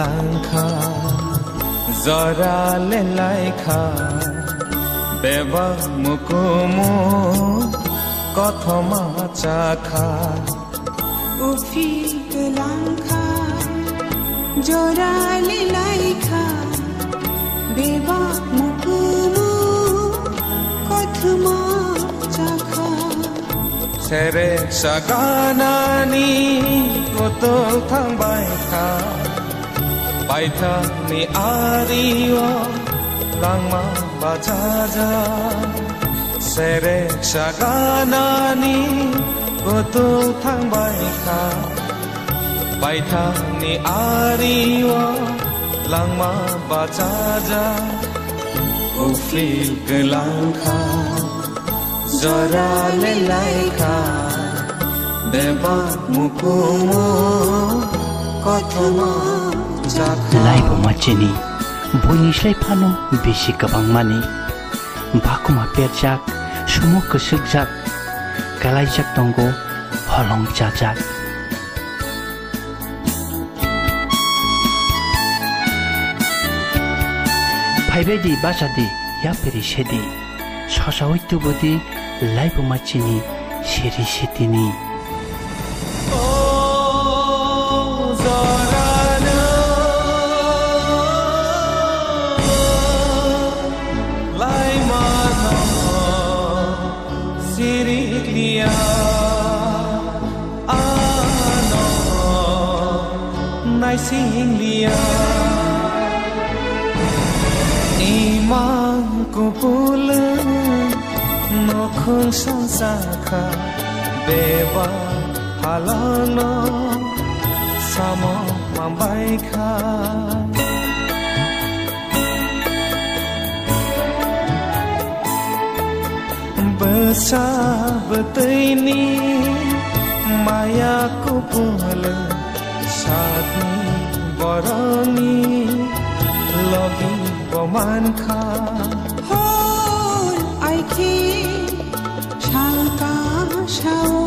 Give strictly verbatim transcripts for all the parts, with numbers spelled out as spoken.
Angkha, jora lelaikha, bebak mukumu kothoma chakha. Uphil kwlangkha, jora lelaikha, bebak mukumu kothoma chakha. Serek saganani kutol thangbaikha, paithakni ario langma bachaja. Serek saganani kutol thangbaikha, paithakni ario langma bachaja. Uphil kwlangkha, jora lelaikha, bebak mukumu kothoma chakha. Laibuma chini, buini slai phano bisi kwbangmani. Bakuma perjak, sumo kwswkjak, kalaijak tongo, holong chajak. Phaibaidi, bachadi, yapiri sedi, sosaui tubudi, laibuma chini, siri sitini. Sirikliya, ano naisingliya. Imang kupulung nokhung sangsakha, beba halangno samo mambaikha. Bwsa bwtwini maya kupulung, sakni borokni logi bo mankha. Hor aikhe salka sao,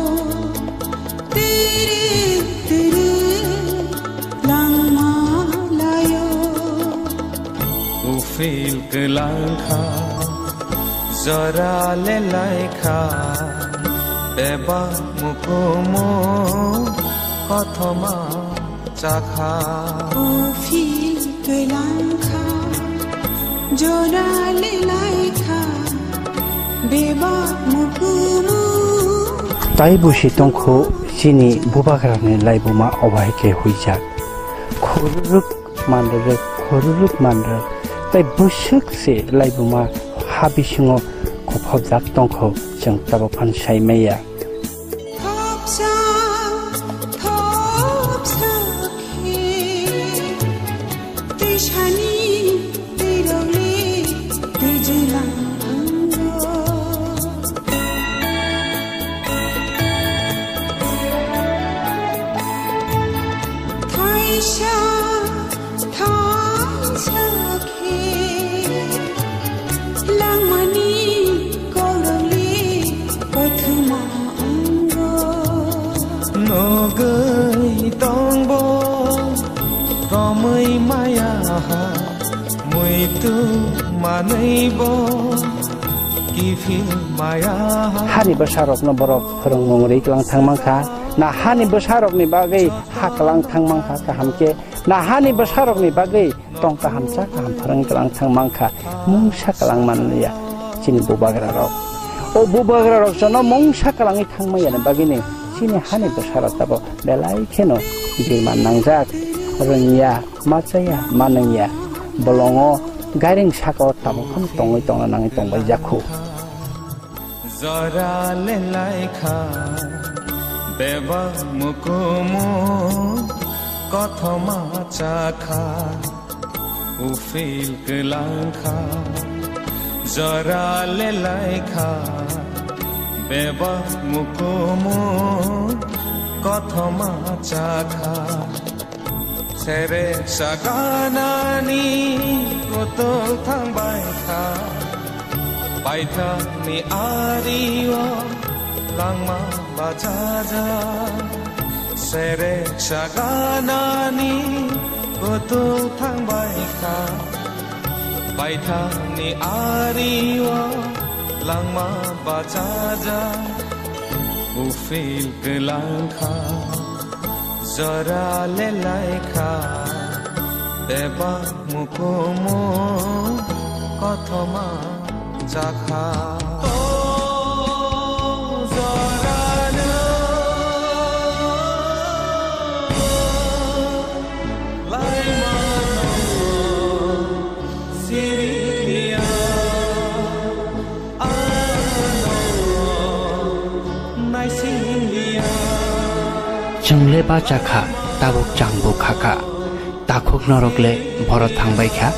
tiri tiri langma laio. Uphil kwlangkha, jora lelaikha, beba mukumu kothoma chakha. Uphil kwlangkha, jora lelaikha, beba mukumu. Tai busi tongkho chini bubagrani laibuma obaikhe huijak. Khururuk manrwk, khururuk manrwk, tei bwswk se laibuma ha bisingo kuphobjak tongkho, chwng tabuk phan sai maya. Thopsa, thopsa khe, twisani twirokni twijilang ango. Thaisa, thaisa khe langmani korokli kothoma ango. Nogwi tongbo romwi maya ha, muitu manwibo kiphil maya ha. Hani bwsarokno borok phwrwngmung rwi kwlang thang mankha, na hani bwsarokni bagwi ha kwlang thang mankha kaham khe, na hani bwsarokni bagwi tong kaham cha kaham phwrwng kwlang thang mankha, mungsa kwlang manliya chini bubagrarok. O bubagrarok jono mungsa kwlangwi thangmaya ni bagwino chini hani bwsarok tabuk belai kheno birman nangjak, rwngya, machaya, manwngya, bolongo gairing sakao tabuk phano tongwi tongna nangwi tongbai jakhu. Jora lelaikha, bebak mukumu kothoma chakha. Uphil kwlangkha, jora lelaikha, bebak mukumu kothoma chakha. Serek saganani kutol thangbaikha, paithakni ario langma bachaja. Serek saganani Kutung thangbai kha, baithangni ario langma bachajak, uphil kwlang kha, jora lelai kha, bebak mukumu kothoma jakha. O jorano laimano siriya, ano naisingya. Chwngle bacha kha, tabuk changbo kha kha. Takhuk norok le boro thangbai kha.